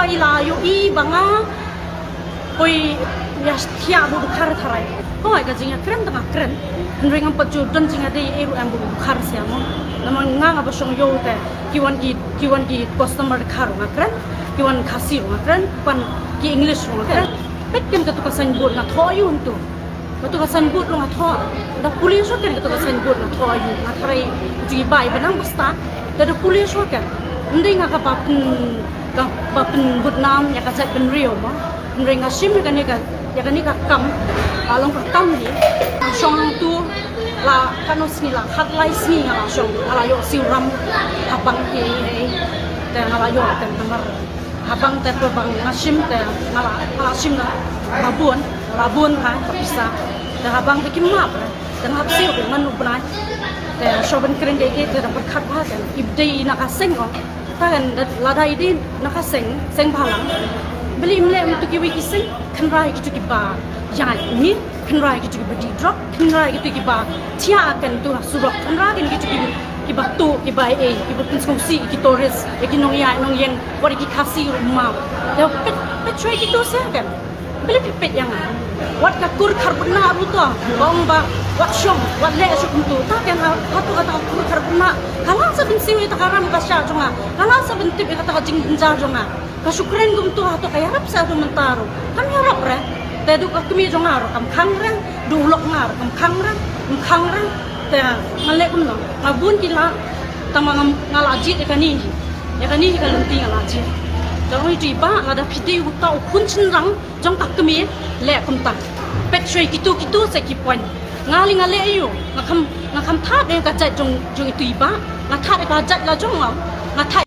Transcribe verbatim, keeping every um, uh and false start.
I la ïohi ba nga poi ïa thiah bad u Dkhar tharai. Hooid, ka jingïakren te nga kren. Hynrei ngam pat ju don jingïadei ei ruh em bad u Dkhar shuh mo. Namar nga, nga ba shong ïew te ki wan ki, ki wan ki customer Dkhar ruh nga kren, ki wan Khasi ruh nga kren, ki wan ki English ruh nga kren. Peit keiñ kato ka signboard nga thoh ïa u hangto. Kato ka signboard ruh nga thoh. Da pule shuwa keiñ kato ka signboard nga thoh ïa u, nga tharai u ju i bai ba nang ba stad. Te da pule shuwa keiñ. Ym dei nga kaba pyn, kaba pynbud nam ïa ka jaitbynriew mo. Hynrei nga shim ïa kane ka, ïa kane ka kam. Ka long ka kam hi. Nga shong hangto la katno sngi, la khatlai sngi nga la shong, nga la ïoh siew ram ha bank hi hi. Te nga la ïoh te namar ha bank te, pynban nga shim te nga la, nga la shim na ba bun, ba bun ha ka pisa. Te ha bank te kim map re. Te nga hap siew te man u bnai. Te shuwa ban kren dei te da pyrkhat bha te i dei na ka seng, ong. Ta keiñ da, lada i dei na ka seng, seng bhalang, balei im leh kum kito kiwei ki seng? Kynrad ïa kito kiba ïaid miet, kynrad ïa kito kiba dih drok, kynrad ïa kito kiba thiah keiñ to ha surok, kynrad keiñ ïa kito ki, kiba tuh, kiba ei, kiba pynsngewsih ïa ki tourist, ïa ki nongïaid nongïeng, wat ïa ki Khasi ruh mo. Te peit, peit shuwa ïa kito seh keiñ. Balei phi peit ïa nga? Wat ka kur kharbud nah ruh to ba ong ba wat shong, wat leh shuh kumto. Ta keiñ ha, hato kata ka kur kharbud nah ka lah sa ban siew ïa kata ka ram ka shah jong nga, ka lah sa ban tip ïa kata ka jingjynjar jong nga. Ka shu kren kumto, hato ka ïarap sa hato mynta ruh? Kam ïarap re. Te duh ka kmie jong nga ruh kam khang re, duh u lok nga ruh kam khang re, kam khang re. Te nga leh kumno? Nga bun ki lad, tangba nga, nga la jied ïa kane hi. Ïa kane hi ka lynti nga la jied. Te ong ïa u i bah, lada phi dei uta u khun shynrang jong ka kmie, leh kumta. Peit shuwa ïa kito, kito seh ki point. Nga lei nga leh aiu? Nga kham, nga kham thad ïa ka jait jong, jong ito i bah. Nga thad ïa ka jait la jong nga. Nga thad